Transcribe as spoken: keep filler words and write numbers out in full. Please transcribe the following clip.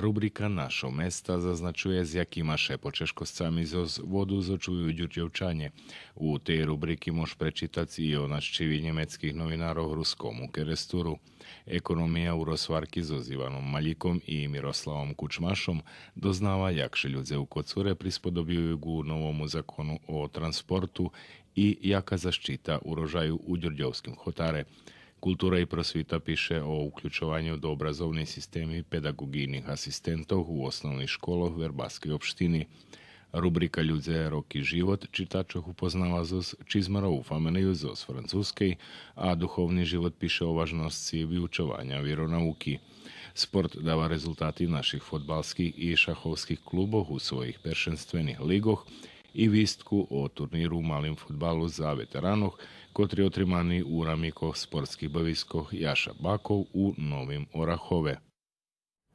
Рубрика Нашо места зазначує з якима ше почежкосцами зоз воду зочую Дюрдьовчанє. У тей рубрики мож пречитац и о нащиви нємецких новинарох рускому Керестуру. Економия у розгварки зоз Иваном Малїком и Мирославом Кучмашом дознава як ше людзе у Коцуре присподобюю ґу новому закону о транспорту и яка защита урожаю у Дюрдьовским хотаре. Култура и просвита пише о уключованю до образовней системи педаґоґийних асистентох у основних школох Вербаскей општини. Рубрика Людзе, роки, живот читачох упознава зоз Чизмарову фамелию зоз Французкей, а Духовни живот пише о важносци виучованя виронауки. Спорт дава резултати наших фодбалских и шаховских клубох у своїх першенствених лиґох и вистку о турниру у малим фодбалу за ветеранох, котри отримани у рамикох спортских бавискох Яша Баков у Новим Орахове.